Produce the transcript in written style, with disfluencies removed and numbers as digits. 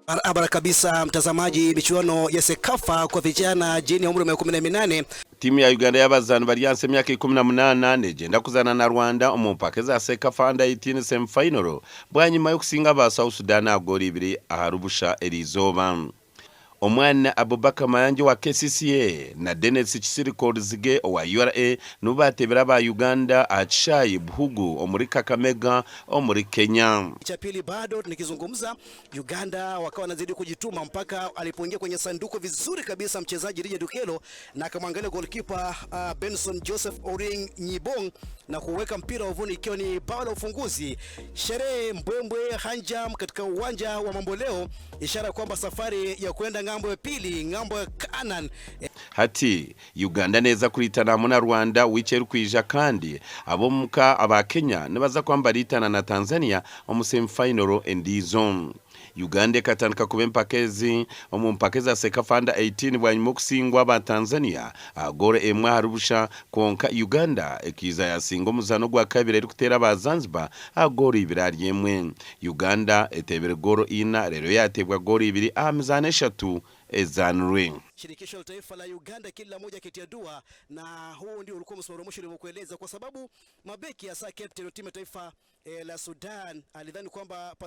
Barabara kabisa mtazamaji, michuano ya CECAFA kwa vijana chini ya umri wa miaka 18. Tiimu ya Uganda y'abazaani bari ahansi y'emyaka 18 negyenda kuzaana na Rwanda omu mpaka eza CECAFA Under 18 Semi Final bwanyima y'okusinga aba South Sudan aha goolo ibiri ahari busha eriizooba. Omwana Abubaker Mayanja owa KCCA na Denis Kisiriko Ruzige owa URA nibo bateebire aba Uganda aha kishaayi Buhugu omuri Kakamega omuri Kenya. Cha pili bado nikizungumza, Uganda wakawa wanazidi kujituma mpaka alipoingia kwenye sanduku vizuri kabisa mchezaji Richard Okello na akamwangalia goalkeeper Benson Joseph Oring Nyibong na kuweka mpira wavuni ikiwa ni bao la ufunguzi. Sherehe mbwembwe hanjam katika uwanja wa Mamboleo, ishara kwamba safari ya kwenda ng'ambo ya pili, ng'ambo ya Canaan. Hati Uganda neeza kuriitana hamwe na Rwanda wiiki erikwija kandi ab'omuka aba Kenya nibaza kuba nibariitana na Tanzania omu semi final endiijo. Uganda ekatandika kuba empaka ezi omu mpaka eza CECAFA Under 18 bwanyima y'okusingwa aba Tanzania aha goolo emwe ahari busha kwonka Uganda ekaija yasinga omuzaano ogwakabiri erikuteera aba Zanzibar aha goolo ibiri ahari emwe. Uganda eteebire goolo ina reero yaateebwa goolo ibiri aha mizaano eshatu ezaanirwe. Shirikisho la taifa la Uganda kila moja akitia dua, na huu ndio ulikuwa msimamo wa mwisho nilivyokueleza, kwa sababu mabeki hasa captain wa timu ya taifa la Sudan alidhani kwamba